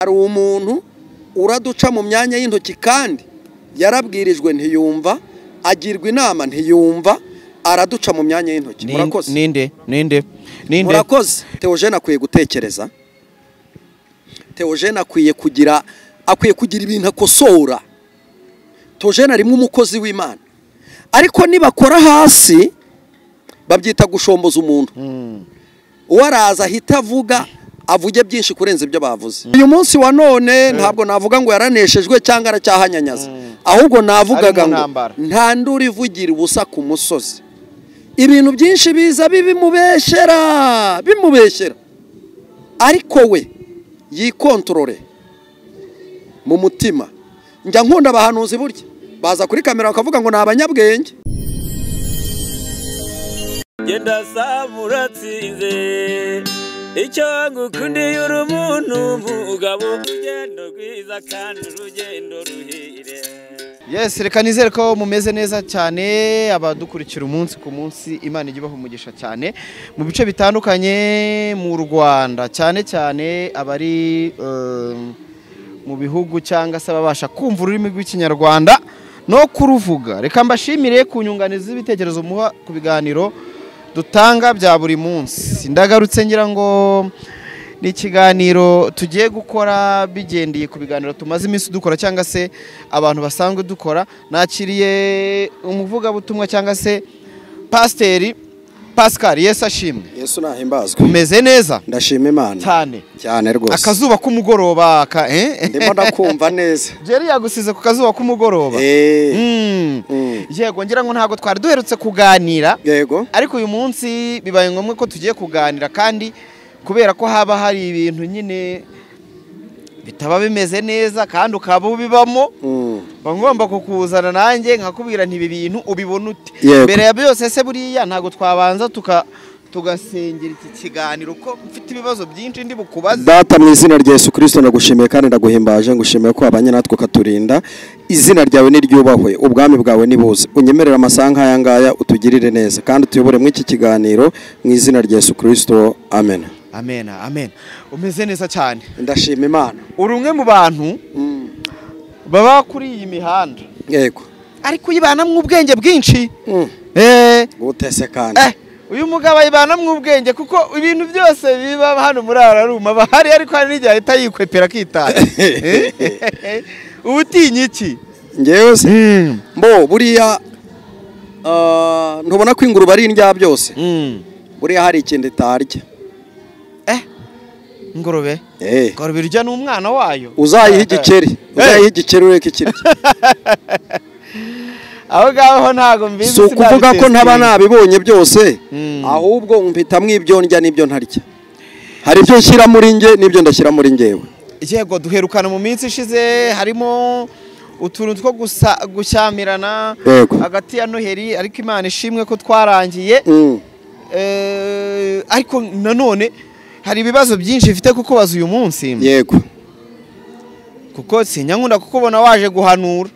Hari umuntu uraduca mu myanya y'intoki kandi yarabwirijwe ntiyumva, agirwa inama ntiyumva, araduca mu myanya y'intoki. Murakoze. Ninde? Ninde? Ninde? Murakoze. Theogene akwiye gutekereza. Theogene akwiye kugira ibintu akosora. Theogene arimo umukozi w'Imana. Ariko nibakora hasi babyita gushomboza umuntu. Uwaraza ahita avuga avuge byinshi kurenza ibyo bavuze. Uyu munsi wa none ntabwo navuga ngo yaraneshejwe cyangwa aracyahanyanyaza. Ahubwo navugaga ngo nta nduru ivugira ubusa ku musozi. Ibintu byinshi biza bibimubeshera, bimubeshera. Ariko we yikontorore mu mutima. Njya nkunda abahanuzi burya baza kuri kamera bakavuga ngo ni abanyabwenge. Genda samuratsinze icyo ngukundiye uri umuntu mugabo, urugendo rwiza kandi urugendo ruhire. Yes, reka nizere ko mumeze neza cyane abadukurikira umunsi ku munsi. Imana ijye ibaha umugisha cyane mu bice bitandukanye mu Rwanda, cyane cyane abari mu bihugu cyangwa se ababasha kumva ururimi rw'Ikinyarwanda no kuruvuga. Reka mbashimire ku nyunganizi z'ibitekerezo muha ku biganiro dutanga bya buri munsi. Ndagarutse ngira ngo ni ikiganiro tugiye gukora bigendeye ku biganiro tumaze iminsi dukora cyangwa se abantu basanzwe dukora. Nakiriye umuvugabutumwa cyangwa se Pasiteri Pascal. Yesu ashimwe. Yesu nahimbazwe. Umeze neza? Ndashima Imana cyane cyane rwose. Akazuba k'umugoroba ka ndimo ndakumva neza. Jerry yagusize ku kazuba k'umugoroba. Yego, ngira ngo ntabwo twari duherutse kuganira. Yego. Ariko uyu munsi bibaye ngombwa ko tugiye kuganira, kandi kubera ko haba hari ibintu nyine bitaba bimeze neza kandi ukaba ubibamo, ngomba kukuzana nanjye nkakubwira nti ibi bintu ubibona ute. Mbere ya byose se buriya ntago twabanza tugasengera iki kiganiro ko mfite ibibazo byinshi ndi bukubaze. Data, mu izina rya Yesu Kristo ndagushimiye kandi ndaguhimbaje, ngushimiye ko abanye natwe katurinda. Izina ryawe niryubahwe, ubwami bwawe nibuze. Unyemerera amasaha nk'aya ngaya utugirire neza kandi utuyobore muri iki kiganiro mu izina rya Yesu Kristo, amen. Amen, amen. Umeze neza cyane. Ndashima Imana. Uri umwe mu bantu baba kuri iyi mihanda. Yego. Ariko uyibanamwe ubwenge bwinshi. Gutese kandi. Uyu mugabo ayibanamwe ubwenge kuko ibintu byose biba hano muri Araruma bahari, ariko hari n'igihe ahita yikwepera akitara. Ubutinya iki? Ngewe se mbo buriya ntubona ko ingurube ari indya byose. Buriya hari ikintu itarya. Ingurube? Ingurube irya n'umwana wayo. Uzayiha igikeri, uzayiha igikeri ureke ikirya. Aho ngaho ntago mbizi. Si ukuvuga ko ntaba nabibonye byose, ahubwo mpitamwo ibyo ndya n'ibyo ntarya. Hari ibyo nshyira muri nge n'ibyo ndashyira muri ngewe. Yego, duherukana mu minsi ishize harimo utuntu two gushyamirana hagati ya Noheri, ariko Imana ishimwe ko twarangiye. Ariko nanone hari ibibazo byinshi mfite kukubaza uyu munsi. Yego. Kuko sinyankunda kukubona waje guhanura.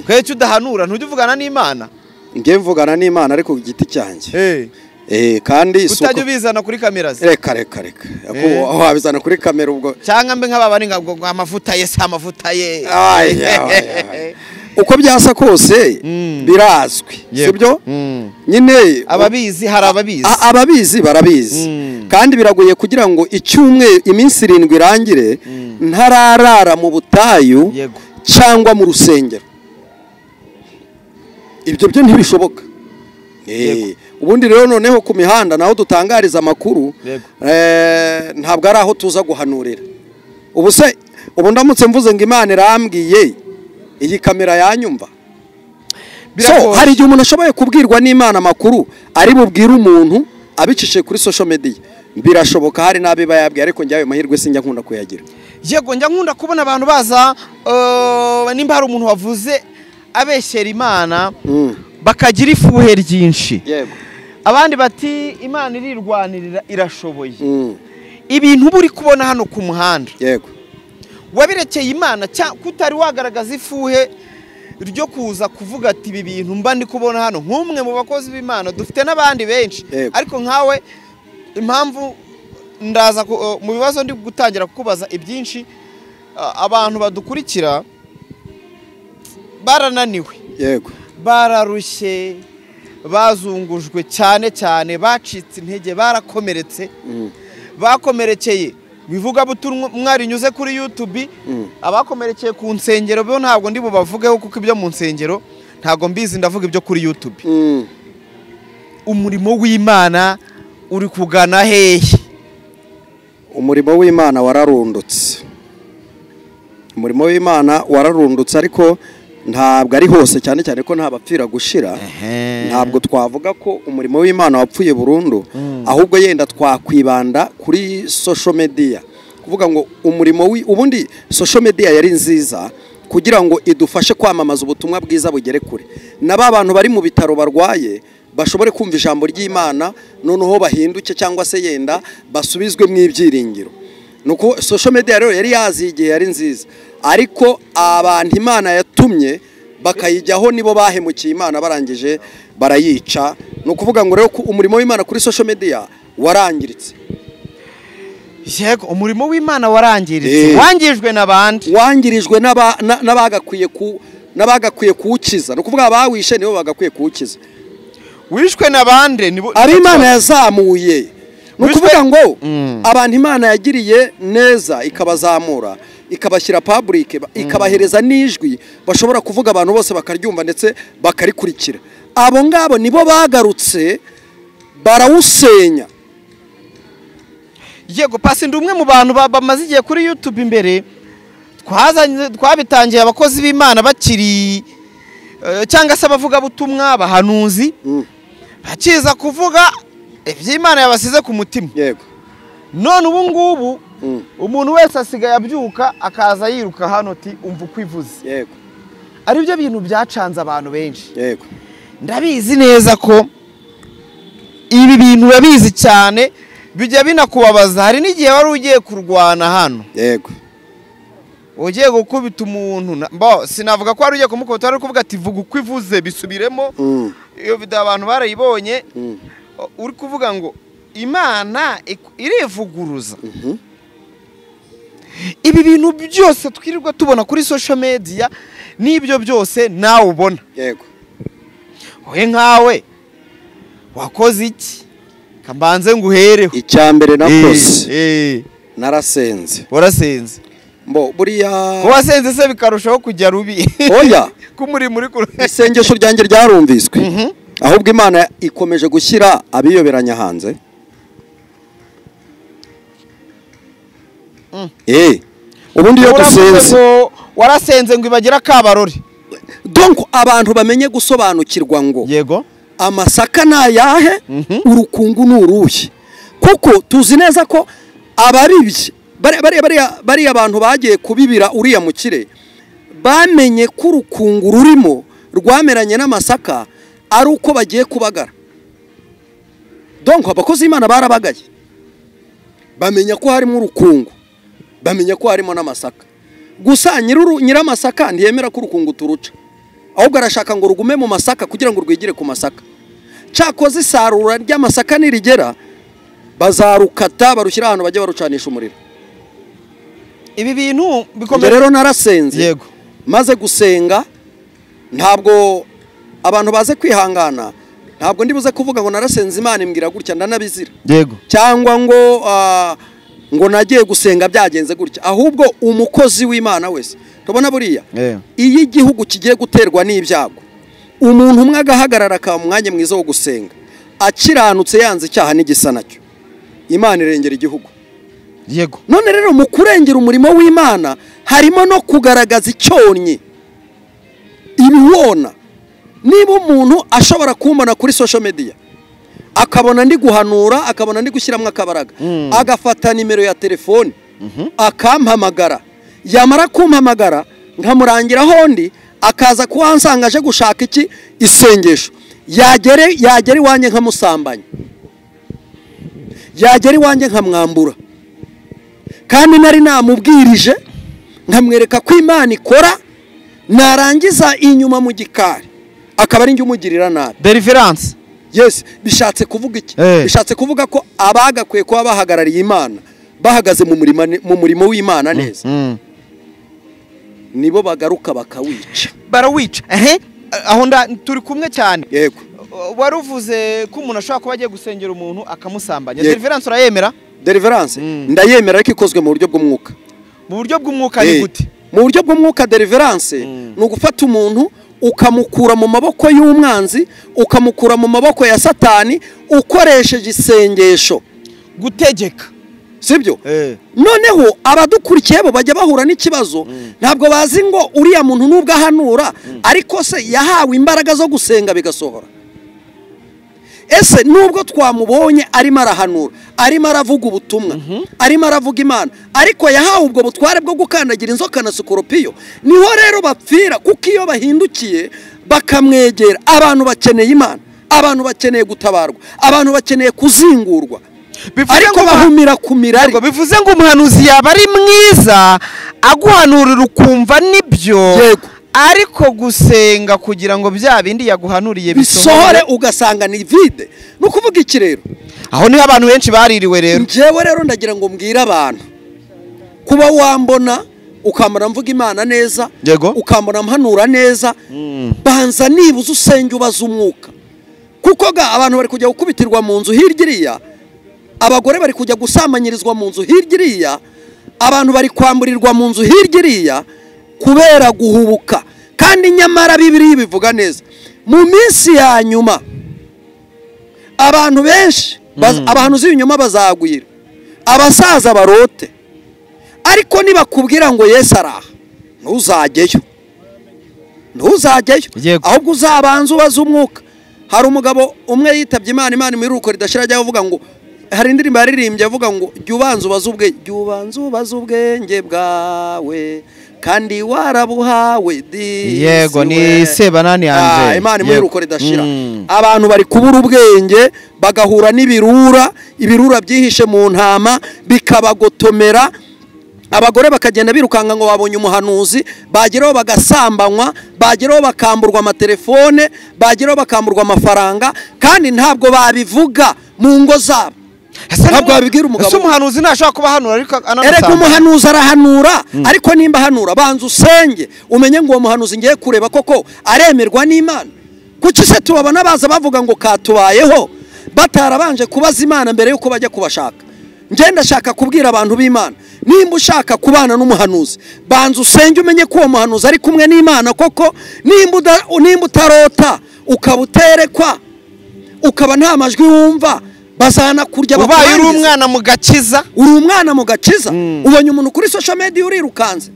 Kwece udahanura ntujye uvugana n'Imana. Nge mvugana n'Imana ariko ku giti cyanjye. Kandi utajya ubizana kuri kamera ze. Reka reka reka. Wabizana kuri kamera ubwo. Cyangwa mbe nk'ababa ari ngo amavuta ye se amavuta ye. Uko byasa kose birazwi, sibyo? Nyine ababizi hari ababizi. Ababizi barabizi. Kandi biragoye kugira ngo icyumwe iminsi 7 irangire ntararara mu butayu cyangwa mu rusengero. Ibyo byo ntibishoboka. Ubundi rero noneho ku mihanda naho dutangariza amakuru, ntabwo ari aho tuza guhanurira. Ubu se ubu ndamutse mvuze ngo Imana irambwiye, iyi kamera yanyumva. So hari igihe umuntu ashoboye kubwirwa n'Imana amakuru ari bubwire umuntu abicishije kuri social media. Birashoboka hari n'abiba yabwiye, ariko njye ayo mahirwe sinjya nkunda kuyagira. Yego, njya nkunda kubona abantu baza nimba hari umuntu wavuze abeshyera Imana bakagira ifuhe ryinshi. Yego. Abandi bati Imana irirwanirira irashoboye. Ibintu buri kubona hano ku muhanda. Yego. Wabirekeye Imana kutari wagaragaza ifuhe ryo kuza kuvuga ati ibi bintu mba ndi kubona hano nk'umwe mu bakozi b'Imana, dufite n'abandi benshi. Ariko nkawe impamvu ndaza mu bibazo ndi gutangira kukubaza ibyinshi Abantu badukurikira barananiwe, yego, bararushye, bazungujwe cyane cyane, bacitse intege, barakomeretse, bakomerekeye bivuga butumwa rinyuze kuri YouTube. Abakomerekeye ku nsengero bo ntabwo ndi bubavugeho kuko ibyo mu nsengero ntabwo mbizi, ndavuga ibyo kuri YouTube. Umurimo w'Imana uri kugana hehe? Umurimo w'Imana wararundutse. Umurimo w'Imana wararundutse, ariko ntabwo ari hose, cyane cyane ko nta bapfira gushira. Ntabwo twavuga ko umurimo w'Imana wapfuye burundu, ahubwo yenda twakwibanda kuri social media, kuvuga ngo umurimo ubundi social media yari nziza kugira ngo idufashe kwamamaza ubutumwa bwiza bugere kure, na ba bantu bari mu bitaro barwaye bashobore kumva ijambo ry'Imana, noneho bahinduke cyangwa se yenda basubizwe mu ibyiringiro. Nuko social media rero yari yazigiye, yari nziza, ariko abantu Imana yatumye bakayijyaho nibo bahemukiye Imana, barangije barayica. Ni ukuvuga ngo rero umurimo w'Imana kuri social media warangiritse. Yego, umurimo w'Imana warangiritse, wangijwe n'abandi, wangirijwe n'abagakwiye kuwukiza. Ni ukuvuga abawishe nibo bagakwiye kuwukiza. Wishwe n'abandi nibo ari Imana yazamuye. Ni ukuvuga ngo abantu Imana yagiriye neza ikabazamura, ikabashyira public, ikabahereza n'ijwi bashobora kuvuga abantu bose bakaryumva ndetse bakarikurikira. Abo ngabo nibo bagarutse barawusenya. Yego, pasi ndi umwe mu bantu bamaze igihe kuri YouTube imbere, twabitangiye abakozi b'Imana bakiri cyangwa se abavuga butumwa, abahanuzi bakiza kuvuga iby'Imana yabasize ku mutima. Yego. None ubu ngubu umuntu wese asigaye abyuka akaza yiruka hano ti umva ukwivuze. Yego. Ari byo bintu byacanze abantu benshi. Yego. Ndabizi neza ko ibi bintu urabizi cyane, bijya binakubabaza. Hari n'igihe wari ugiye kurwana hano. Yego. Ugiye gukubita umuntu, sinavuga ko wari ugiye kumukubita, wari kuvuga ati vuga ukwivuze bisubiremo. Iyo video abantu barayibonye. Uri kuvuga ngo Imana irivuguruza. Ibi bintu byose twirirwa tubona kuri social media n'ibyo byose nawe ubona. Yego. Wowe nkawe wakoze iki? Kambanze nguhereho. Icyambere nakoze. Narasenze. Warasenze. Mbo buriya wasenze se bikarushaho kujya rubi. Oya. Kumuri muri kure. Isengesho ryanjye ryarumviswe. Ahubwo Imana ikomeje gushyira abiyoberanya hanze. Ubundi iyo dusenze warasenze ngo ibagira kabarore. Donc abantu bamenye gusobanukirwa ngo yego amasaka nayahe, urukungu nuruhe. Kuko tuzi neza ko abaribye bari abantu bagiye kubibira uriya mukire, bamenye ko urukungu rurimo rwameranye n'amasaka ari uko bagiye kubagara. Donc abakozi Imana barabagaye, bamenya ko harimo urukungu, bamenya ko harimo n'amasaka. Gusa nyiramasaka ntiyemera ko urukungu turuca, ahubwo arashaka ngo rugume mu masaka kugira ngo rwigire ku masaka. Cyakoze isarura ry'amasaka nirigera bazarukata barushyira ahantu bajye barucanisha umuriro. Ibi bintu bikomeye. Rero narasenze. Yego. Maze gusenga ntabwo abantu baze kwihangana, ntabwo ndibuze kuvuga ngo narasenze Imana imbwira gutya ndanabizira. Yego. Cyangwa ngo ngo nagiye gusenga byagenze gutya, ahubwo umukozi w'Imana wese tubona buriya iyo igihugu kigiye guterwa n'ibyago, umuntu umwe agahagarara akaba umwanya mwiza wo gusenga akiranutse yanze icyaha n'igisa nacyo, Imana irengera igihugu. Yego. None rero mu kurengera umurimo w'Imana harimo no kugaragaza icyonnyi ibiwona. Niba umuntu ashobora kumbona kuri social media akabona ndi guhanura, akabona ndi gushyiramo akabaraga, agafata nimero ya telefone akampamagara, yamara kumpamagara nkamurangira hondi, akaza kuhansanga aje gushaka iki isengesho, yagere iwanjye nkamusambanya, yagera iwanjye nkamwambura, kandi nari namubwirije nkamwereka ko Imana ikora, narangiza inyuma mu gikari akaba ari njye umugirira nabi. Deliverance. Yes, bishatse kuvuga iki? Bishatse kuvuga ko abagakwiye kuba bahagarariye Imana bahagaze mu murimo w'Imana neza. Nibo bagaruka bakawica. Barawica. Aho turi kumwe cyane. Yego. Waruvuze ko umuntu ashobora kuba agiye gusengera umuntu akamusambanya. Deliverance urayemera? Deliverance ndayemera ariko ikozwe mu buryo bw'umwuka. Mu buryo bw'umwuka ni gute? Mu buryo bw'umwuka deliverance ni ugufata umuntu ukamukura mu maboko y'umwanzi, ukamukura mu maboko ya Satani ukoresheje isengesho. Gutegeka. Sibyo? Noneho abadukurikiye bo bajya bahura n'ikibazo, ntabwo bazi ngo uriya muntu nubwo ahanura ariko se yahawe imbaraga zo gusenga bigasohora. Ese nubwo twamubonye arimo arahanura, arimo aravuga ubutumwa, arimo aravuga Imana, ariko yahawe ubwo butware bwo gukandagira inzoka na sikoropiyo. Niho rero bapfira, kuko iyo bahindukiye bakamwegera, abantu bakeneye Imana, abantu bakeneye gutabarwa, abantu bakeneye kuzingurwa, ariko bahumira ku mirari. Bivuze ngo umuhanuzi yaba ari mwiza aguhanurira ukumva nibyo, ariko gusenga kugira ngo bya bindi yaguhanuriye bisohore ugasanga ni vide. No kuvuga iki rero, aho niho abantu benshi baririwe rero. Njyewe rero ndagira ngo mbwire abantu, kuba wambona ukambona mvuga Imana neza, ukambona mpanura neza, banza nibuze usenge ubaza umwuka. Kuko ga abantu bari kujya gukubitirwa mu nzu hirya iriya, abagore bari kujya gusamanyirizwa mu nzu hirya iriya, abantu bari kwamburirwa mu nzu hirya iriya kubera guhubuka. Kandi nyamara Bibiliya bivuga neza, mu minsi ya nyuma abantu benshi abahanuzi b'ibinyoma bazagwira, abasaza barote. Ariko nibakubwira ngo Yesu araha, ntuzajyeyo, ntuzajyeyo, ahubwo uzabanza ubaze umwuka. Hari umugabo umwe yitabye Imana, Imana imiruko ridashira, ajya avuga ngo hari indirimbo yaririmbye avuga ngo jya ubanza ubaze ubwenge, jya ubanza ubaze ubwenge bwawe kandi warabuhawe. Yego, ni Sebanani Andre. Imana imiruko ridashira. Abantu bari kubura ubwenge bagahura n'ibirura, ibirura byihishe mu ntama bikabagotomera. Abagore bakagenda birukanga ngo babonye umuhanuzi, bageraho bagasambanywa, bageraho bakamburwa amatelefone, bageraho bakamburwa amafaranga, kandi ntabwo babivuga mu ngo zabo. Ntabwo babibwira umugabo. Ese umuhanuzi ntashobora kuba ahanura ariko ananasamba? Erega umuhanuzi arahanura, ariko nimba ahanura banza usenge umenye ngo uwo muhanuzi ngiye kureba koko aremerwa n'Imana. Kuki se tubabona baza bavuga ngo katubayeho batarabanje kubaza Imana mbere yuko bajya kubashaka? Njye ndashaka kubwira abantu b'Imana, nimba ushaka kubana n'umuhanuzi banza usenge umenye ko uwo muhanuzi ari kumwe n'Imana koko. Nimba utarota ukaba uterekwa, ukaba nta majwi wumva, bazana kurya bakurangiza. Ubaye uri umwana mu gakiza, uri umwana mu gakiza, ubonye umuntu kuri social media urirukanze,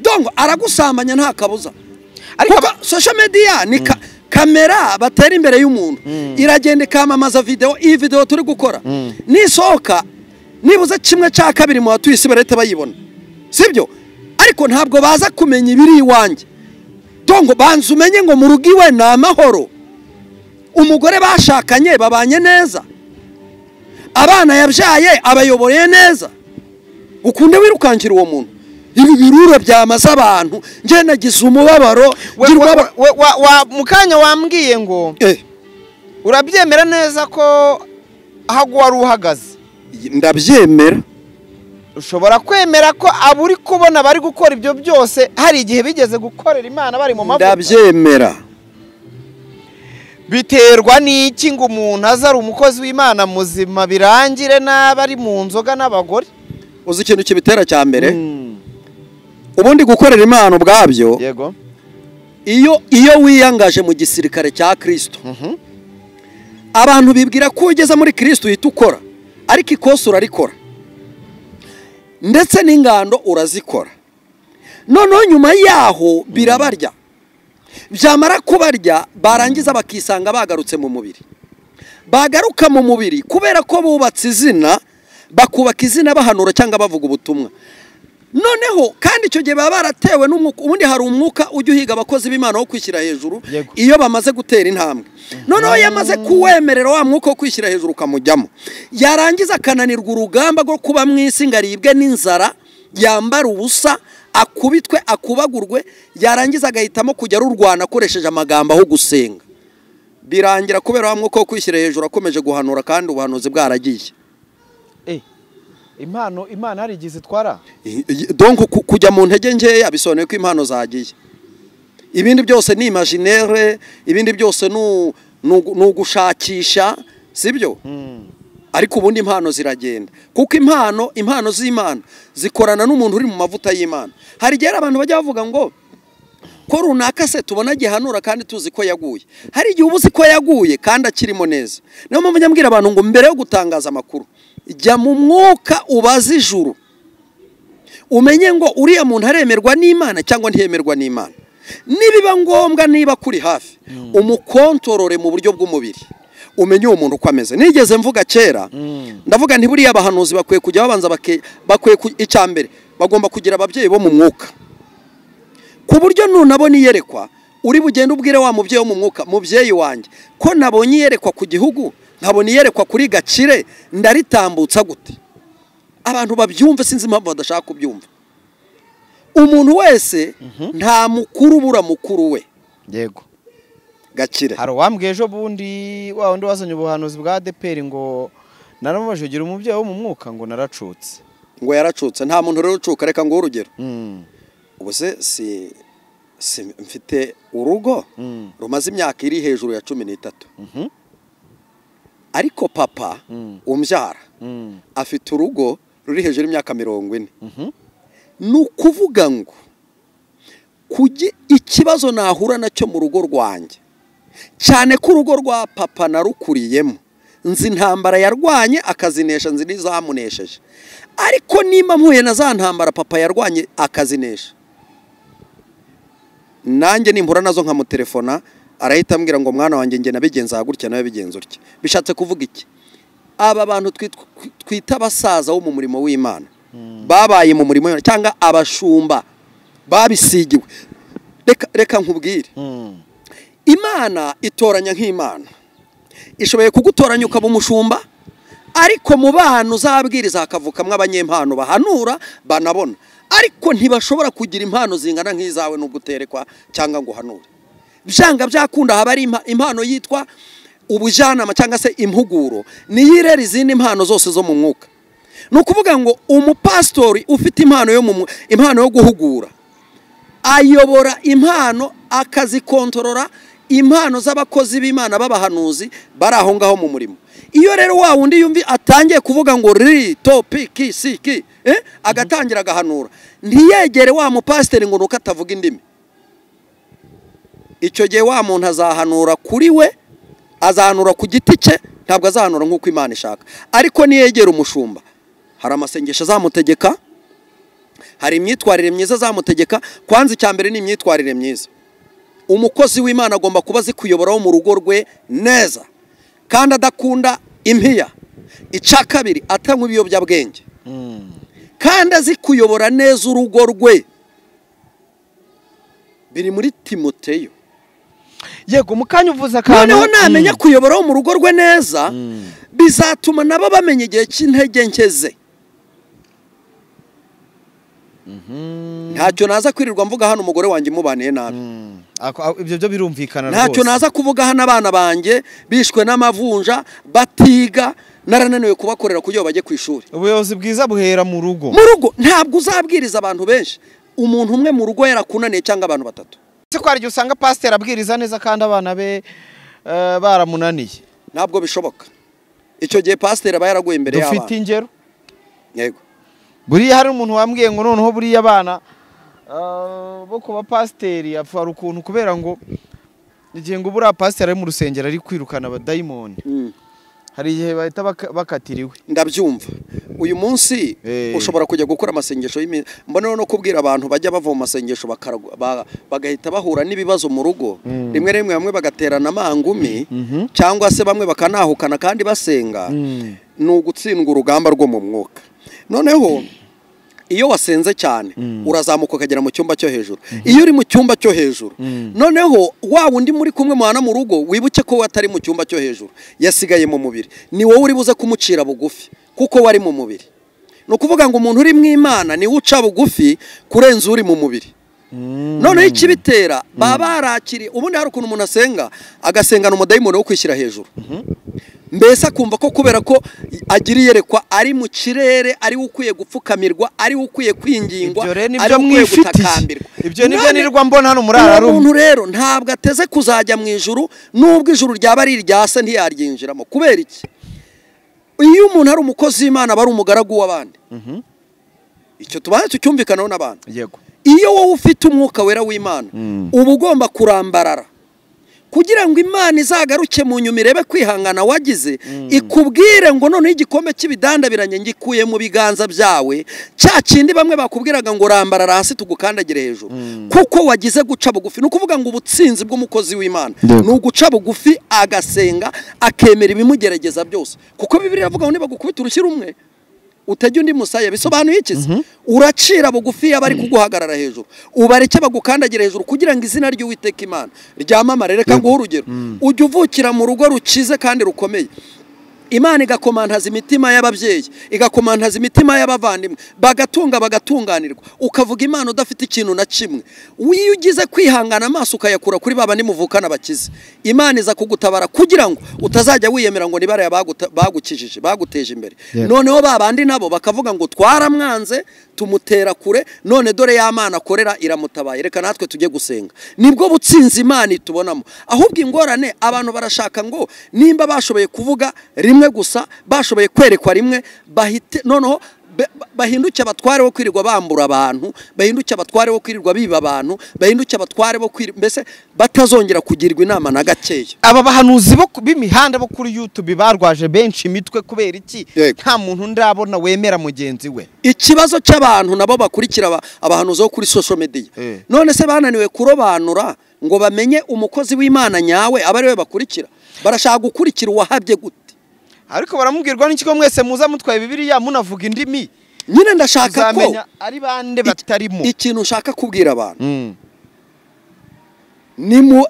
dongo aragusambanya nta kabuza. Ariko social media ni kamera batera imbere y'umuntu, iragenda ikamamaza video. Iyi video turi gukora nisohoka nibuze kimwe cya kabiri mu batuye isi barahita bayibona, sibyo? Ariko ntabwo baza kumenya ibiri iwanjye. Dongo banza umenye ngo mu rugo iwe ni amahoro, umugore bashakanye babanye neza, abana yabyaye abayoboye neza, ukunde wirukankira uwo muntu. Ibi birura byamaze abantu. Njye nagize umubabaro. Mukanya wambwiye ngo urabyemera neza ko aho wari uhagaze? Ndabyemera. Ushobora kwemera ko abo uri kubona bari gukora ibyo byose hari igihe bigeze gukorera Imana bari mu mavuta? Ndabyemera. Biterwa n'iki ngo umuntu aza ari umukozi w'Imana muzima birangire n'aba ari mu nzoga n'abagore? Uzi ikintu kibitera cya mbere? Ubundi gukorera Imana ubwabyo, yego, iyo wiyangaje mu gisirikare cya Kristo, abantu bibwira ko ugeze muri Kristo uhita ukora, ariko ikosa urarikora, ndetse n'ingando urazikora. Noneho nyuma yaho birabarya, byamara kubarya barangiza bakisanga bagarutse mu mubiri. Bagaruka mu mubiri kubera ko bubatse izina, bakubaka izina bahanura cyangwa bavuga ubutumwa. Noneho kandi icyo gihe baba baratewe n'umwuka. Ubundi hari umwuka ujya uhiga abakozi b'Imana wo kwishyira hejuru iyo bamaze gutera intambwe. Noneho yamaze kuwemerera wa mwuka wo kwishyira hejuru ukamujyamo, yarangiza akananirwa urugamba rwo kuba mu isi ngo aribwe n'inzara, yambara ubusa, akubitwe, akubagurwe, yarangiza agahitamo kujya arurwana akoresheje amagambo aho gusenga. Birangira kubera wa mwuka wo kwishyira hejuru akomeje guhanura kandi ubuhanuzi bwaragiye. Impano Imana hari igihe zitwara. Donc kujya mu ntege nkeya bisobanuye ko impano zagiye. Ibindi byose ni imaginaire, ibindi byose ni ugushakisha, sibyo? Ariko ubundi impano ziragenda, kuko impano z'Imana zikorana n'umuntu uri mu mavuta y'Imana. Hari igihe abantu bajya bavuga ngo ko runaka se tubona gihanura kandi tuzi ko yaguye. Hari igihe uba uzi ko yaguye kandi akirimo neza. Niyo mpamvu njya mbwira abantu ngo mbere yo gutangaza amakuru, jya mu mwuka ubaze ijuru, umenye ngo uriya muntu aremerwa n'Imana cyangwa ntiyemerwa n'Imana. Nibiba ngombwa, niba kuri hafi, umukontorore mu buryo bw'umubiri, umenye uwo muntu uko ameze. Nigeze mvuga kera, ndavuga nti buriya abahanuzi bakwiye kujya babanza bakwiye icya mbere bagomba kugira ababyeyi bo mu mwuka, ku buryo nunabona iyerekwa uri bugende ubwire wa mubyeyi wo mu mwuka, mubyeyi wanjye ko nabonye iyerekwa ku gihugu, nkabona iyerekwa kuri Gakire, ndaritambutsa gute? Abantu babyumve, sinzi impamvu badashaka kubyumva. Umuntu wese nta mukuru ubura mukuru we. Yego. Gakire. Hari uwambwiye ejo bundi wa wundi wazanye ubuhanuzi bwa ADEPR ngo naramubajije ugira umubyeyi wo mu mwuka ngo naracutse. Ngo yaracutse. Nta muntu rero ucuka. Reka ngo urugero. Ubu se si mfite urugo rumaze imyaka iri hejuru ya 13. Ariko papa umbyara afite urugo ruri hejuru y'imyaka 40. Ni ukuvuga ngo ikibazo nahura nacyo mu rugo rwanjye, cyane ko urugo rwa papa narukuriyemo, nzi intambara yarwanye akazinesha, nzi n'izamunesheje. Ariko nimba mpuye na za ntambara papa yarwanye akazinesha, nanjye nimpura nazo nkamutelefona, arahita ambwira ngo mwana wanjye njye nabigenza gutya nawe bigenza utya. Bishatse kuvuga iki? Aba bantu twita abasaza bo mu murimo w'Imana, babaye mu murimo w'Imana cyangwa abashumba babisigiwe. Reka nkubwire, Imana itoranya nk'Imana. Ishoboye kugutoranya ukaba umushumba, ariko mu bantu uzabwiriza hakavukamwo abanyempano bahanura banabona, ariko ntibashobora kugira impano zingana nk'izawe nubwo uterekwa cyangwa ngo uhanure. Byanga byakunda haba ari impano yitwa ubujyanama cyangwa se impuguro, niyo irera izindi impano zose zo mu mwuka. Ni ukuvuga ngo umupasitori ufite impano yo mu impano yo guhugura, ayobora impano akazikontorora impano z'abakozi b'Imana b'abahanuzi bari aho ngaho mu murimo. Iyo rero wa wundi yumvi atangiye kuvuga ngo ri to pi ki si ki, agatangira agahanura, ntiyegere wa mupasiteri ngo nuko atavuga indimi. Icyo gihe wa muntu azahanura kuri we, azahanura ku giti cye, ntabwo azahanura nk'uko Imana ishaka. Ariko niyegera umushumba, hari amasengesho azamutegeka, hari imyitwarire myiza azamutegeka. Kwanza icya mbere ni imyitwarire myiza. Umukozi w'Imana agomba kuba azi kuyoboraho mu rugo rwe neza, kandi adakunda impiya. Icya kabiri, atanywa ibiyobyabwenge, kandi azi kuyobora neza urugo rwe. Biri muri Timoteyo. Yego, mukanya uvuze akantu. Noneho namenya kuyoboraho mu rugo rwe neza, bizatuma nabo bamenya igihe cy'intege nke ze. Ntacyo naza kwirirwa mvuga hano umugore wanjye mubaniye nabi. Ibyo byo birumvikana rwose. Ntacyo naza kuvuga hano abana banjye bishwe n'amavunja batiga, narananiwe kubakorera kugira bajye ku ishuri. Ubuyobozi bwiza buhera mu rugo. Mu rugo ntabwo uzabwiriza abantu benshi, umuntu umwe mu rugo yarakunaniye cyangwa abantu batatu. Se ko hari igihe usanga pasiteri abwiriza neza kandi abana be baramunaniye? Ntabwo bishoboka. Icyo gihe pasiteri aba yaraguye imbere y'abana. Dufite ingero. Yego. Buriya hari umuntu wambwiye ngo noneho buriya abana bo kuba pasiteri apfa ukuntu kubera ngo igihe ngo buriya pasiteri ari mu rusengero ari kwirukana abadayimoni, hari igihe bahita bakatiriwe. Ndabyumva. Uyu munsi ushobora kujya gukora amasengesho mbona no kubwira abantu bajya bava mu masengesho bagahita bahura n'ibibazo mu rugo, rimwe rimwe bamwe bagaterana amangumi cyangwa se bamwe bakanahukana kandi basenga, ni ugutsindwa urugamba rwo mu mwuka. Noneho iyo wasenze cyane urazamuka ukagera mu cyumba cyo hejuru. Iyo uri mu cyumba cyo hejuru, noneho wa wundi muri kumwe muhana mu rugo, wibuke ko atari mu cyumba cyo hejuru, yasigaye mu mubiri, ni wowe uri buze kumucira bugufi kuko wari mu mubiri. Ni ukuvuga ngo umuntu uri mu Imana ni uca bugufi kurenza uri mu mubiri. Noneho ikibitera baba barakiri. Ubundi hari ukuntu umuntu asenga agasengana umudayimoni wo kwishyira hejuru. Mbese akumva ko kubera ko agira iyerekwa ari mu kirere, ari we ukwiye gupfukamirwa, ari we ukwiye kwingingwa, ari we ukwiye gutakambirwa. Ibyo nibyo nirirwa mbona hano muri Ararume. Umuntu rero ntabwo ateze kuzajya mu ijuru, nubwo ijuru ryaba ari irya se ntiyaryinjiramo. Kubera iki? Iyo umuntu ari umukozi w'Imana aba ari umugaragu w'abandi. Icyo tubaye tucyumvikanaho n'abantu. Yego. Iyo wowe ufite umwuka wera w'Imana, uba ugomba kurambarara kugira ngo Imana izagaruke mu nyuma irebe kwihangana wagize, ikubwire ngo noneho igikombe cy'ibidandabiranye ngikuye mu biganza byawe, cya kindi bamwe bakubwiraga ngo rambarara hasi tugukandagire hejuru, kuko wagize guca bugufi. Ni ukuvuga ngo ubutsinzi bw'umukozi w'Imana ni uguca bugufi, agasenga, akemera ibimugerageza byose. Kuko Bibiliya iravuga ngo niba gukubita urushyi rumwe utajya undi musaya. Bisobanuye iki? Uracira bugufi abari kuguhagarara hejuru, ubareke bagukandagira hejuru, kugira ngo izina ry'Uwiteka Imana ryamamare. Reka nguhe urugero. Ujya uvukira mu rugo rukize kandi rukomeye, Imana igakomantaza imitima y'ababyeyi, igakomantaza imitima y'abavandimwe, bagatunga bagatunganirwa, ukavuga Imana udafite ikintu na kimwe. Iyo ugize kwihangana amaso ukayakura kuri baba nimuvukana bakize, Imana iza kugutabara kugira ngo utazajya wiyemera ngo nibara bagukijije, baguteje imbere. Noneho babandi nabo bakavuga ngo twaramwanze tumutera kure, none dore ya Mana akorera iramutabaye, reka natwe tujye gusenga. Nibwo butsinzi Imana itubonamo. Ahubwo ingorane abantu barashaka ngo nimba bashoboye kuvuga rimwe gusa, bashoboye kwerekwa rimwe, bahite noneho bahinduke abatware bo kwirirwa bambura abantu, bahinduke abatware bo kwirirwa biba abantu, bahinduke abatware bo kwirirwa, mbese batazongera kugirwa inama na gakeya. Aba bahanuzi bo b'imihanda bo kuri YouTube barwaje benshi imitwe kubera iki? Nta muntu ndabona wemera mugenzi we. Ikibazo cy'abantu nabo bakurikira abahanuzi bo kuri social media. None se bananiwe kurobanura ngo bamenye umukozi w'Imana nyawe aba ari we bakurikira? Barashaka gukurikira uwahabye gute? Ariko baramubwirwa n'iki ko mwese muza mutwaye Bibiliya munavuga indimi? Nyine ndashaka ko ari bande batarimo. Ikintu ushaka kubwira abantu,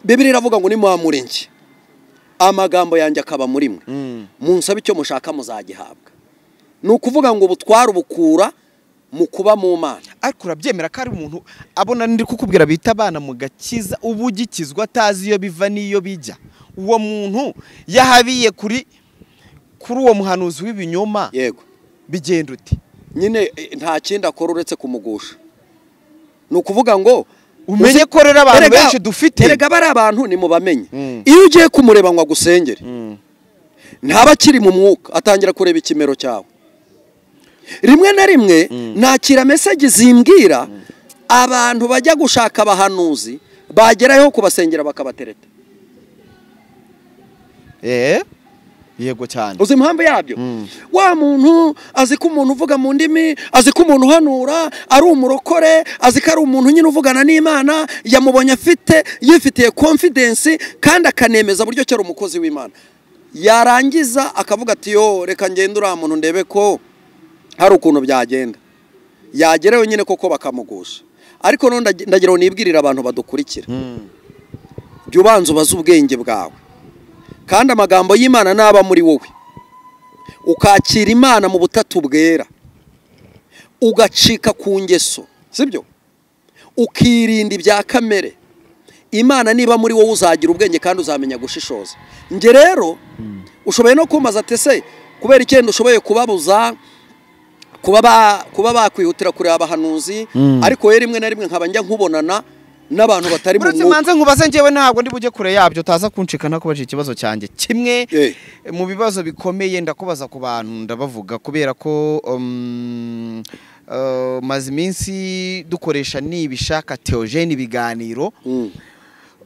Bibiliya iravuga ngo nimuhamure njye, amagambo yanjye akaba muri mwe, munsabe icyo mushaka muzagihabwa. Ni ukuvuga ngo ubutwara ubukura mu kuba mu Mana. Ariko urabyemera ko ari umuntu abona ndi kukubwira bita abana mu gakiza, ubugikizwa atazi iyo biva n'iyo bijya. Uwo muntu yahabiye kuri uwo muhanuzi w'ibinyoma. Yego. Bigenda uti nyine nta kindi akora uretse kumugusha. Ni ukuvuga ngo umenye ko rero abantu benshi dufite, erega bari abantu ni mubamenye. Iyo ugiye kumureba ngo agusengere, ntaba akiri mu mwuka, atangira kureba ikimero cyawe. Rimwe na rimwe nakira message zimbwira abantu bajya gushaka abahanuzi, bagerayo kubasengera bakabatereta. Yego cyane. Uzi impamvu yabyo? Wa muntu azi ko umuntu uvuga mu ndimi, azi ko umuntu uhanura ari umurokore, azi ko ari umuntu nyine uvugana n'Imana, yamubonye afite yifitiye confidence kandi akanemeza buryo cyari umukozi w'Imana. Yarangiza akavuga ati yo reka ngende uriya muntu ndebe ko hari ukuntu byagenda. Yagerewe nyine koko bakamugusha. Ariko none ndagira ngo nibwirire abantu badukurikira. Jya ubanza ubaze ubwenge bwawe. Kandi amagambo y'Imana naba muri wowe, ukakira Imana mu butatu bwera, ugacika ku ngeso, sibyo? Ukirinda ibya kamere. Imana niba muri wowe uzagira ubwenge kandi uzamenya gushishoza. Nge rero ushoboye no kumbaza ati se kubera icyenda ushoboye kubabuza kuba bakwihutira kureba abahanuzi, ariko we rimwe na rimwe nkaba njya nkubonana n'abantu batari mu mwuka. Manze nkubaze njyewe ntabwo ndi bujye kure yabyo, utaza kuncika ntakubaje ikibazo cyanjye. Kimwe mu bibazo bikomeye ndakubaza ku bantu ndabavuga kubera ko maze iminsi dukoresha nibishaka Theogene ibiganiro,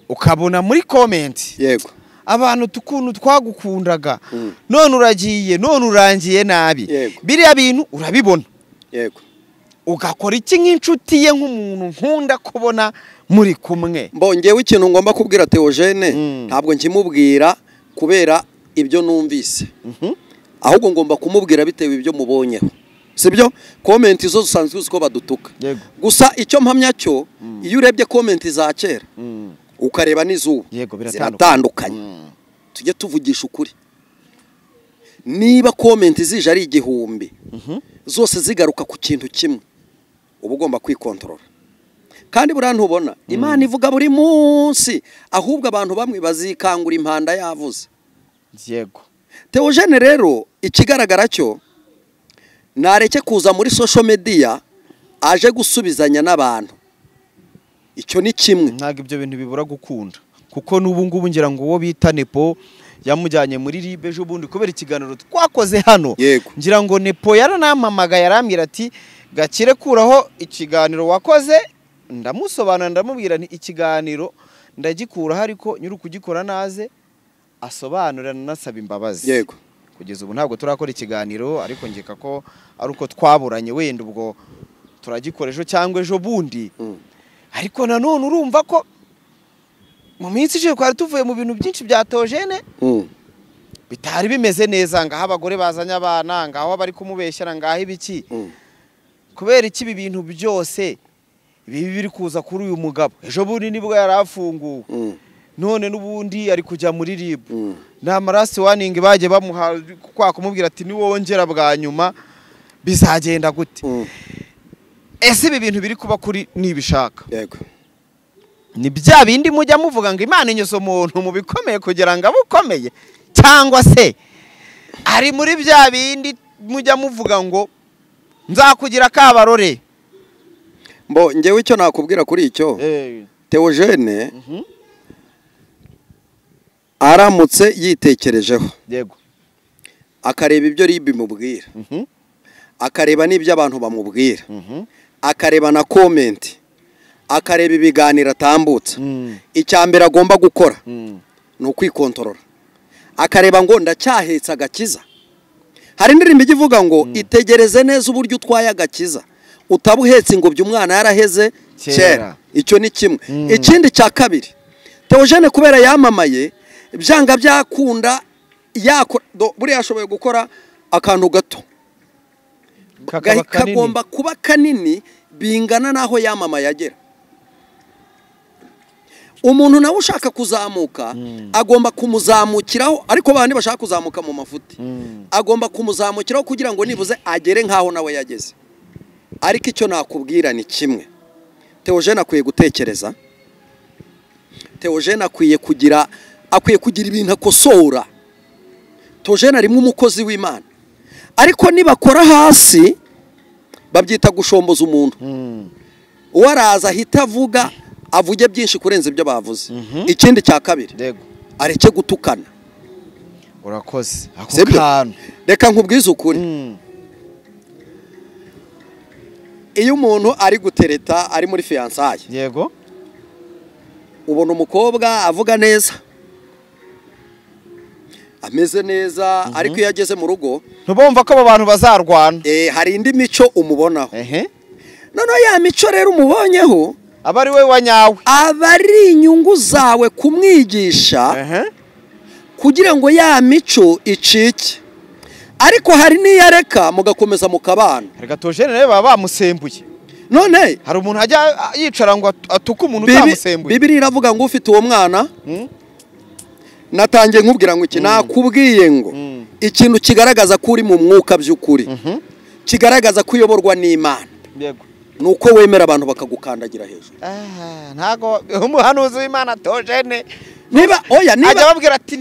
ukabona muri comment yego abantu tukuntu twagukundaga, none uragiye, none urangiye nabi. Biriya bintu urabibona. Yego. Ugakora iki nk'inshuti ye, nk'umuntu nkunda kubona muri kumwe? Mbongewe ikintu ngomba kubwira Theogene, ntabwo nkimubwira kubera ibyo numvise, ahubwo ngomba kumubwira bitewe ibyo mubonyeho. Sibyo? Comment zo zisanzwe uko badutuka. Gusa icyo mpamya cyo, iyo urebye comment za kera ukareba n'izuba ziratandukanye. Tujye tuvugisha ukuri. Niba comment zije ari 1000 zose zigaruka ku kintu kimwe, uba ugomba kwikontorora. Kandi buriya ntubona Imana ivuga buri munsi, ahubwo abantu bamwe bazikangura impanda yavuze. Yego. Theogene rero ikigaragara cyo nareke kuza muri social media aje gusubizanya n'abantu. Icyo ni kimwe. Ntabwo ibyo bintu bibura gukunda, kuko n'ubu ngubu ngira ngo uwo bita Nepo yamujyanye muri RIB ejo bundi kubera ikiganiro twakoze hano. Ngira ngo Nepo yaranampamagaye yarambwira ati Gakire kuraho ikiganiro wakoze, ndamusobanura ndamubwira nti ikiganiro ndagikuraho ariko nyiri kugikora naze asobanura nanasaba imbabazi. Yego. Kugeza ubu ntabwo turakora ikiganiro, ariko ngeka ko ari uko twaburanye, wenda ubwo turagikora ejo cyangwa ejo bundi. Ariko nanone urumva ko mu minsi ishize twari tuvuye mu bintu byinshi bya Theogene bitari bimeze neza, ngaho abagore bazanye abana, ngaho bari kumubeshyera, ngaho ibiki. Kubera iki ibi bintu byose ibi biri kuza kuri uyu mugabo? Ejo bundi nibwo yarafunguwe, none n'ubundi ari kujya muri RIB. Nta marasi waningi bagiye bamuha kwa kumubwira ati niwongera bwa nyuma bizagenda gute? Ese ibi bintu biri kuba kuri Nibishaka? Yego. Ni bya bindi mujya muvuga ngo Imana inyuze umuntu mu bikomeye kugira ngo abukomeye, cyangwa se ari muri bya bindi mujya muvuga ngo nzakugira kabarore? Mbo ngewe icyo nakubwira kuri icyo, Theogene aramutse yitekerejeho, yego, akareba ibyo RIB imubwira, akareba n'ibyo abantu bamubwira, akareba na comment, akareba ibiganiro atambutsa, icya mbere agomba gukora ni ukwikontorora, akareba ngo ndacyahetse agakiza. Hari indirimbo ijya ivuga ngo itegereze neza uburyo utwaye agakiza, utabuhetse ingobyi umwana yaraheze kera. Icyo ni kimwe. Ikindi cya kabiri, Theogene kubera yamamaye byanga byakunda, buriya ashoboye gukora akantu gato kagomba kuba kanini bingana naho yamamaye agera. Umuntu nawe ushaka kuzamuka agomba kumuzamukiraho, ariko bandi bashaka kuzamuka mu mafuti agomba kumuzamukiraho kugira ngo nibuze agere nkaho nawe yageze. Ariko icyo nakubwira ni kimwe, Theogene akwiye gutekereza, Theogene akwiye kugira ibintu akosora. Theogene arimo umukozi w'Imana, ariko nibakora hasi babyita gushomboza umuntu. Uwo araza ahita avuga avuge byinshi kurenza ibyo bavuze. Ikindi cya kabiri, areke gutukana. Urakoze ako kantu. Reka nkubwize ukuri, iyo umuntu ari gutereta ari muri fiançailles, yego, ubona umukobwa avuga neza ameze neza, ariko iyo ageze mu rugo ntubumva ko abo bantu bazarwana. Hari indi mico umubonaho. Noneho ya mico rero umubonyeho aba ari we wanyawe, aba ari inyungu zawe kumwigisha kugira ngo ya mico icike. Ariko hari n'iyareka mugakomeza mukabana. Reka Theogene rero baba bamusembuye. None hari umuntu ajya yicara ngo atuke umuntu utamusembuye. Bibiliya iravuga ngo ufite uwo mwana, natangiye nkubwira ngo iki, nakubwiye ngo ikintu kigaragaza ko uri mu mwuka by'ukuri, kigaragaza ko uyoborwa n'Imana, yego, nuko wemera abantu bakagukandagira hejuru. Ntago umuhanuzi w'Imana Theogene niba oya niba ajya babwira ati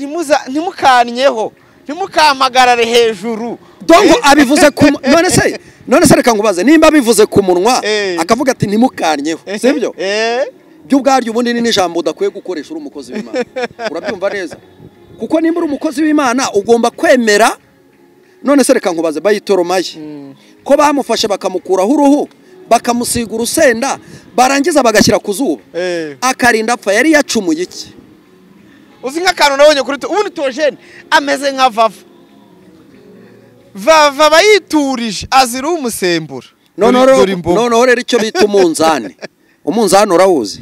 ntimukanyeho, ntimukampagarare hejuru. Dongo abivuze ku none se reka ngubaze, nimba abivuze ku munwa akavuga ati ntimukanyeho, sibyo? By'ubwaryo ubundi ni ijambo udakwiye gukoresha uri umukozi w'Imana. Urabyumva neza? Kuko nimba uri umukozi w'Imana ugomba kwemera. None se reka nkubaze, bayitoromaye ko bamufashe bakamukuraho uruhu bakamusiga urusenda barangiza bagashyira ku zuba akarinda apfa, yari yacumuye iki? Uzi nk'akantu nabonye kuri ubundi Theogene ameze nka Vava. Vava bayiturije azira umusembura. Noneho rero icyo bita umunzani, umunzani urawuzi?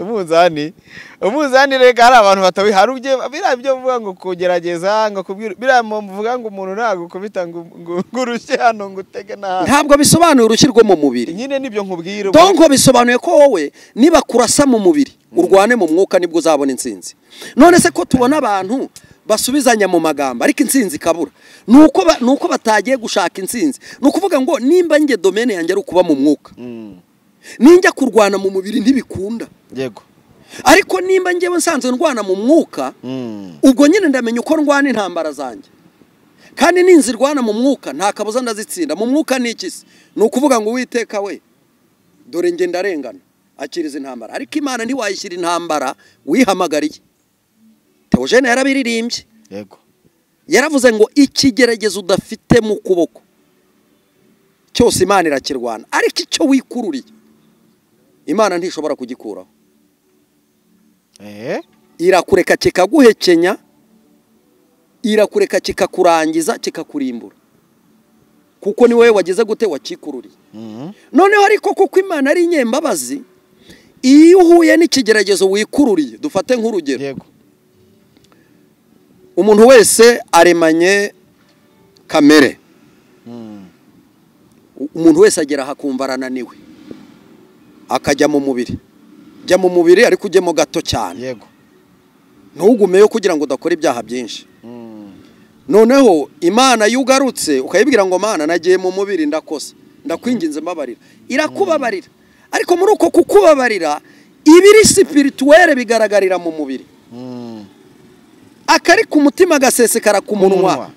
Umunzani reka hari abantu batawi, hari ubye biriya byo vuga ngo kugerageza ngo kubwira biriya muvuga ngo umuntu ntago kubita ngo urushye hano ngo utege na, ntabwo bisobanuye urushyi rwo mu mubiri nyine, nibyo nkubwira. Donko bisobanuye ko wowe niba kurasa mu mubiri urwane mu mwuka nibwo uzabona intsinzi. None se ko tubona abantu basubizanya mu magambo ariko intsinzi ikabura, nuko batagiye gushaka intsinzi. Ni ukuvuga ngo nimba nge domaine yanjye ari ukuba mu mwuka, ninjya kurwana mu mubiri ntibikunda. Yego. Ariko nimba ngewe nsanzwe ndwana mu mwuka, ubwo nyine ndamenya uko ndwana intambara zanjye. Kandi ninzirwana mu mwuka nta kabuza ndazitsinda. Mu mwuka ni iki se? Ni ukuvuga ngo Uwiteka we, dore nge ndarengana, akiriza intambara. Ariko Imana ntiwayishyira intambara wihamagariye. Theogene yarabiririmbye. Yego. Yaravuze ngo ikigeragezo udafite mu kuboko cyose Imana irakirwana, ariko icyo wikururiye Imana ntishobora kugikuraho. Irakureka kikaguhekenya, irakureka kikakurangiza, kikakurimbura, kuko ni wowe wagize gute, wakikururiye. Noneho ariko kuko Imana ari inyembabazi, iyo uhuye n'ikigeragezo wikururiye, dufate nk'urugero. Yego. Umuntu wese aremanye kamere. Umuntu wese agera ahakumva arananiwe, akajya mu mubiri. Jya mu mubiri ariko ujyemo gato cyane. Yego. Ntugumeyo kugira ngo udakora ibyaha byinshi. Noneho Imana yugarutse ukayibwira ngo Mana nagiye mu mubiri ndakosa, ndakwinginze mbabarira, irakubabarira. Ariko muri uko kukubabarira, ibiri spirituelle bigaragarira mu mubiri. Akari ku mutima gasesekara ku munwa.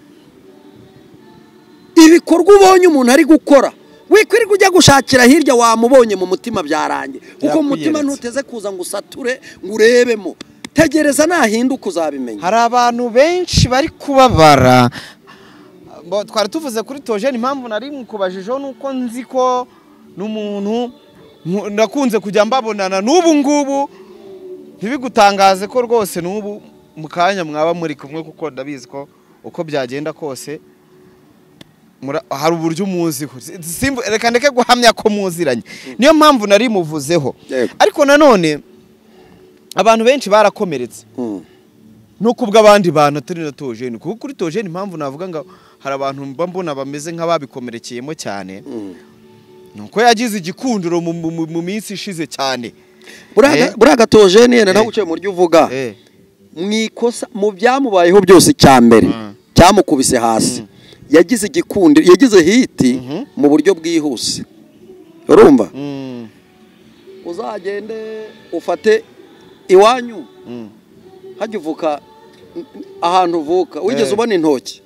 Ibikorwa ubonye umuntu ari gukora, wikwirirwa ujya gushakira hirya, wamubonye mu mutima byarangiye. Kuko mu mutima ntuteze kuza ngo usature ngo urebemo. Tegereza nahinduka uzabimenya. Hari abantu benshi bari kubabara. Twari tuvuze kuri Theogene, impamvu nari mukubajijeho nuko nzi ko n'umuntu nakunze kujya mbabonana n'ubu ngubu, ntibigutangaze ko rwose n'ubu mu kanya mwaba muri kumwe, kuko ndabizi ko uko byagenda kose hari uburyo umuziho. Reka ndeke guhamya ko muziranye, niyo mpamvu nari muvuzeho. Ariko nanone abantu benshi barakomeretse no kubwa abandi bantu turi na Theogene, kuko kuri Theogene impamvu navuga ngo hari abantu mba mbona bameze nk'ababikomerekeyemo cyane, nuko yagize igikundiro mu minsi ishize cyane. Buriya Theogene yenda ntaguciye mu ryo uvuga, mu ikosa mu byamubayeho byose, icya mbere cyamukubise hasi, yagize igikundiro, yagize hiti mu buryo bwihuse. Urumva? Uzagende ufate iwanyu hajya uvuka ahantu uvuka, wigeze ubona intoki?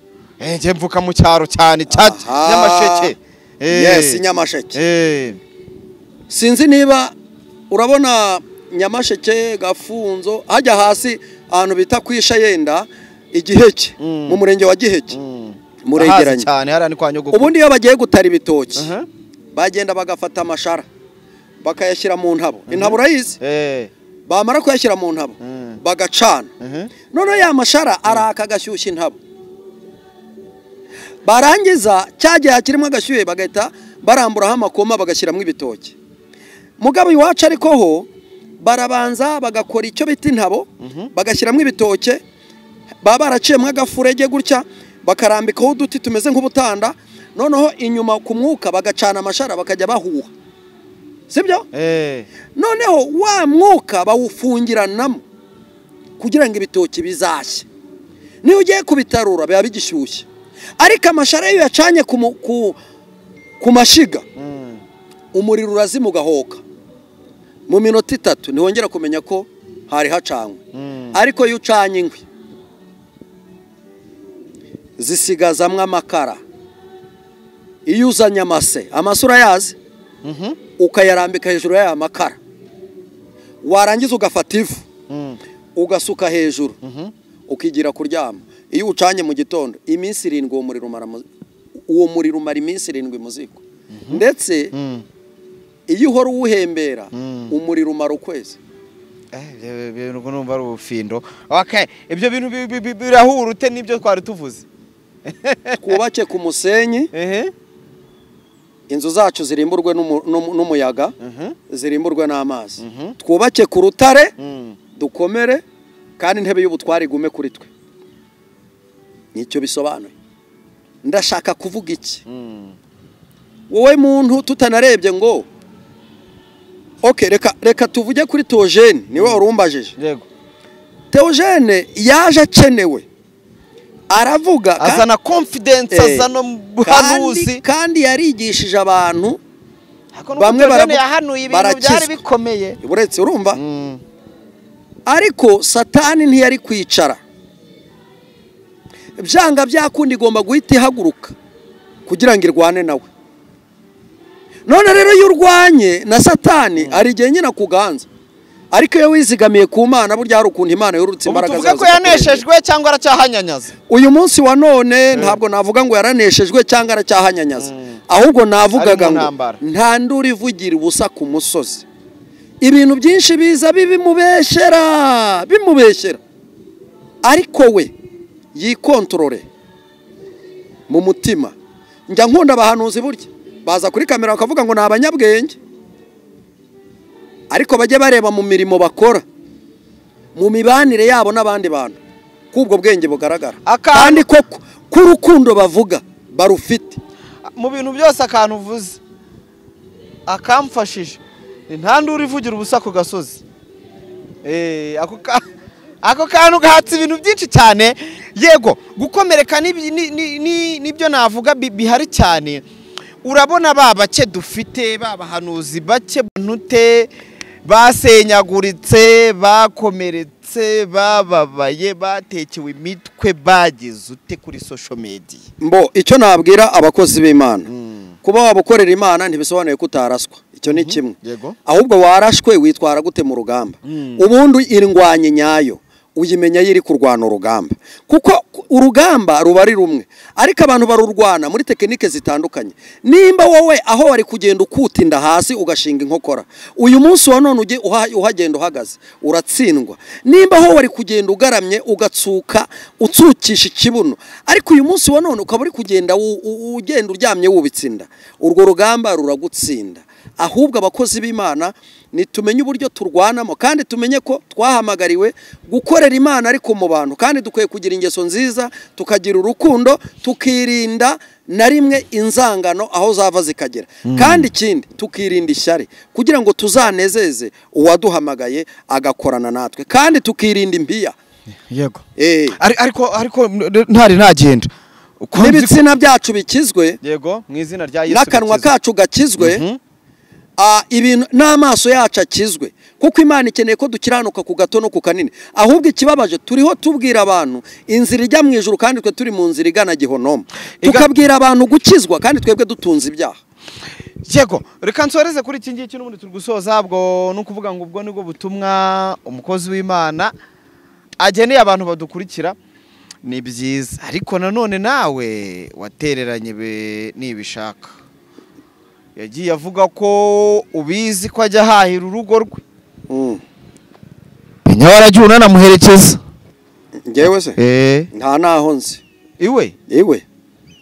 Njye mvuka mu cyaro cyane cya Nyamasheke. Yes, Nyamasheke. Sinzi niba urabona Nyamasheke, Gafunzo, hajya hasi ahantu bita kwisha yenda Igiheke, mu murenge wa Giheke, muregeranye cyane hara ni kwa nyogokuru. Ubundi iyo bagiye gutara ibitoki bagenda bagafata amashara bakayashyira mu ntabo. Intabo urayizi? Bamara kuyashyira mu ntabo bagacana. Noneho ya mashara araka agashyushya intabo, barangiza cyagiye kirimo agashyuye bagahita baramburaho amakoma bagashyiramo ibitoki. Mugabo iwacu ariko ho barabanza bagakora icyo bita intabo, bagashyiramo ibitoke, baba baraciyemo agafurege gutya, bakarambikaho uduti tumeze nk'ubutanda, noneho inyuma ku mwuka bagacana amashara bakajya bahuha. Sibyo? Noneho wa mwuka bawufungiranamo kugira ngo ibitoki bizashye. Niyo ugiye kubitarura biba bigishyushye. Ariko amashara iyo yacanye ku mashiga, umuriro urazima ugahoka. Mu minota 3 ntiwongera kumenya ko hari hacanywe. Ariko iyo ucanye inkwi zisigazamwe amakara, iyo uzanye amase, amase urayazi, ukayarambika hejuru y'aya makara, warangiza ugafata ivu ugasuka hejuru, ukigira kuryama. Iyo ucanye mu gitondo iminsi 7 uwo muriro umara iminsi 7 mu ziko. Ndetse iyo uhora uwuhembera umuriro umara ukwezi. Ibyo numva ari ubufindo. Okay, ibyo bintu birahura ute n'ibyo twari tuvuze? Twubake ku musenyi, inzu zacu zirimburwe n'umuyaga, zirimburwe n'amazi. Twubake ku rutare, dukomere, kandi intebe y'ubutware igume kuri twe. Nicyo bisobanuye. Ndashaka kuvuga iki? Wowe muntu tutanarebye ngo okay, reka tuvuge kuri Theogene, niwe warumbajije. Yego. Theogene yaje akenewe, aravuga azana confidence, azana buhanuzi, kandi yarigishije abantu bamwe barahanuye ibintu byari bikomeye. Uretse urumva? Ariko Satani ntiyari kwicara. Byanga byakundi igomba guhita ihaguruka kugira ngo irwane nawe. None rero iyo urwanye na Satani ari igihe nyine akuganza. Ariko iyo wizigamiye ku Mana, burya hari ukuntu Imana yorurutse imbaraga zazo. Tuvuga ko yaneshejwe cyangwa aracyahanyanyaza? Uyu munsi wa none ntabwo navuga ngo yaraneshejwe cyangwa aracyahanyanyaza. Ahubwo navugaga ngo nta nduru ivugira ubusa ku musozi. Ibintu byinshi biza bibimubeshera, bimubeshera. Ariko we yikontorore mu mutima. Njya nkunda abahanuzi burya baza kuri kamera bakavuga ngo ni abanyabwenge, ariko bajye bareba mu mirimo bakora, mu mibanire yabo n'abandi bantu, kubwo bwenge bugaragara. Kandi koko k'urukundo bavuga barufite. Mu bintu byose akantu uvuze akamfashije ni nta nduru ivugira ubusa ku gasozi. Ako kantu gahatse ibintu byinshi cyane. Yego, gukomereka nibyo navuga bihari cyane. Urabona ba bake dufite, babahanuzi bake ntute basenyaguritse, bakomeretse, bababaye, batekewe imitwe, bagize ute kuri social media. Mbo icyo nabwira abakozi b'Imana, kuba wabukorera Imana ntibisobanuye ko utaraswa. Icyo ni kimwe. Ahubwo warashwe witwara gute mu rugamba? Ubundi irwanye nyayo uyimenya yiri kurwana urugamba, kuko urugamba ruba ari rumwe, ariko abantu barurwana muri tekinike zitandukanye. Nimba wowe aho wari kugenda ukutinda hasi ugashinga inkokora, uyu munsi wa none ujye uhagenda uhagaze uratsindwa. Nimba aho wari kugenda ugaramye ugatsuka utsukisha ikibuno, ariko uyu munsi wa none ukaba uri kugenda ugenda uryamye wubitsinda, urwo rugamba ruragutsinda. Ahubwo abakozi b'Imana nitumenye uburyo turwanamo, kandi tumenye ko twahamagariwe gukorera Imana ariko mu bantu, kandi dukwiye kugira ingeso nziza, tukagira urukundo, tukirinda na rimwe inzangano aho zava zikagera. Kandi ikindi tukirinda ishyari kugira ngo tuzanezeze uwaduhamagaye agakorana natwe, kandi tukirinda impiya. Yego. Ariko ntari nagenda n'ibitsina byacu bikizwe. Yego, mu izina rya Yesu, n'akanwa kacu gakizwe, ibintu n'amaso yacu akizwe, kuko Imana ikeneye ko dukiranuka ku gato no ku kanini. Ahubwo ikibabaje turiho tubwira abantu inzira ijya mu ijuru, kandi twe turi mu nzira igana gihonoma. Tukabwira abantu gukizwa kandi twebwe dutunze ibyaha. Yego, reka nsoreze kuri iki ngiki n'ubundi turi gusoza. Ubwo no kuvuga ngo ubwo nibwo butumwa umukozi w'Imana ageneye abantu badukurikira, ni byiza. Ariko nanone nawe watereranye nibishaka. Yagiye avuga ko ubizi ko ajya ahahira urugo rwe. Menya waragiye unanamuherekeza. Njyewe se? Nta naho nzi. Iwe? Iwe.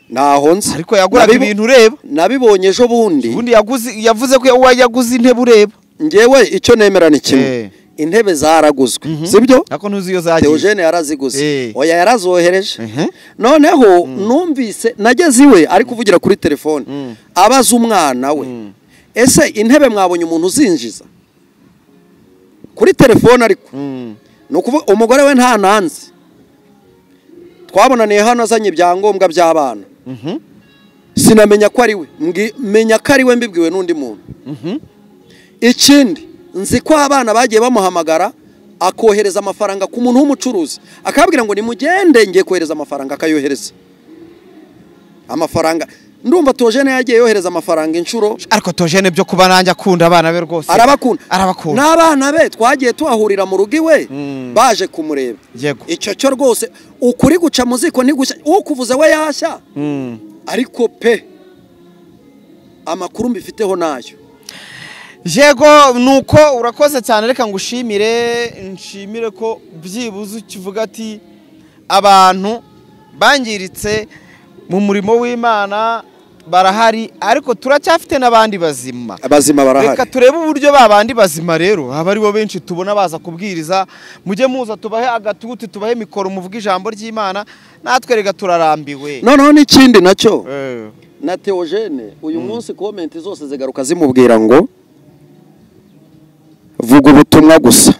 Naho nzi. Ariko yaguraga ibintu ureba. Nabibonye ejo bundi. Ubundi yavuze ko yaguze intebe ureba. Njyewe icyo nemera ni kimwe. Intebe zaraguzwe. Sibyo? Ako ntuzi iyo zagiye. Theogene yaraziguze. Oya yarazohereje. Noneho numvise nageze iwe ari kuvugira kuri telefone. Abaza umwana we. Ese intebe mwabonye umuntu uzinjiza? Kuri telefone ariko. Nukuvuga umugore we nta nanzi. Twabonaniye hano azanye ibyangombwa by'abana. Sinamenya ko ari we. Menya ko ari we mbibwiwe n'undi muntu. Ikindi nzi ko abana bagiye bamuhamagara akohereza amafaranga ku muntu w'umucuruzi, akabwira ngo nimugende ngiye kohereza amafaranga, akayohereza amafaranga. Ndumva Theogene yagiye yohereza amafaranga inshuro. Ariko Theogene byo kuba nanjye akunda abana be rwose, arabakunda, arabakunda. N'abana be twagiye tuhahurira mu rugo iwe baje kumureba. Icyo cyo rwose ukuri guca muziko ntigushya, ukuvuze we yashya. Ariko pe amakuru mbifiteho nayo. Yego, nuko urakoze cyane. Reka ngushimire, nshimire ko byibuze ukivuga ati abantu bangiritse mu murimo w'Imana barahari, ariko turacyafite n'abandi bazima. Abazima barahari. Reka turebe uburyo babandi bazima rero aba ari bo benshi tubona baza kubwiriza. Mujye muza tubahe agatuti, tubahe mikoro, muvuge ijambo ry'Imana, natwe rega turarambiwe. Noneho n'ikindi nacyo na Theogene uyu munsi comment zose zigaruka zimubwira ngo vuga ubutumwa gusa,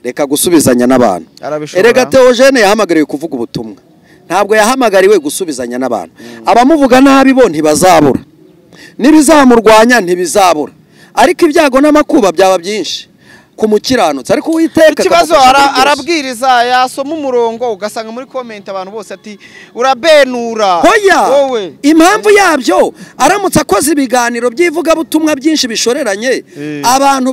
reka gusubizanya n'abantu. Erega Theogene yahamagariwe kuvuga ubutumwa, ntabwo yahamagariwe gusubizanya n'abantu. Abamuvuga nabi bo ntibazabura, n'ibizamurwanya ntibizabura, ariko ibyago n'amakuba byaba byinshi. ku mukiranutsi, ariko Uwiteka ikibazo arabwiriza yasoma umurongo ugasanga muri comment abantu bose ati urabenura. Hoya, impamvu yabyo aramutse akoze ibiganiro by'ivugabutumwa byinshi bishoreranye, abantu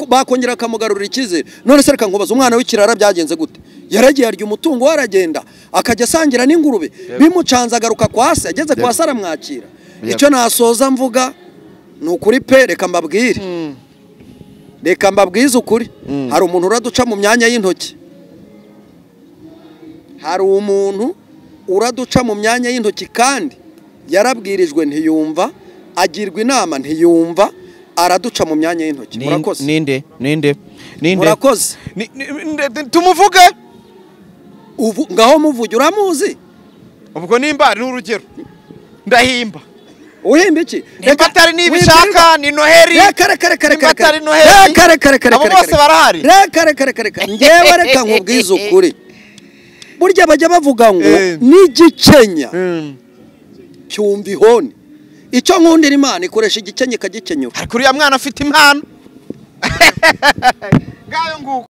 bakongera akamugarurira icyizere. None se reka nkubaze, umwana w'ikirara byagenze gute? Yaragiye arya umutungo we, aragenda akajya asangira n'ingurube, bimucanze agaruka kwa se, ageze kwa se aramwakira. Icyo nasoza mvuga ni ukuri pe, reka mbabwire, reka mbabwize ukuri. Hari umuntu uraduca mu myanya y'intoki, hari umuntu uraduca mu myanya y'intoki, kandi yarabwirijwe ntiyumva, agirwa inama ntiyumva, araduca mu myanya y'intoki. Murakoze. Ninde ninde ninde? Murakoze. Tumuvuge ubu ngaho, muvuge, uramuzi ubwo nimba ari urugero ndahimba. Uhimba iki? Nimba atari nibishaka ni Noheli. Reka reka reka reka atari Noheli. Reka reka reka abo bose barahari. Reka reka reka reka ngewe reka nkubwize ukuri. Burya bajya bavuga ngo n'igikenya cyumva ihoni. Icyo nkundira Imana ikoresha igikenya ikagikenyura. Ariko uriya mwana afite impano. Ngayo nguko.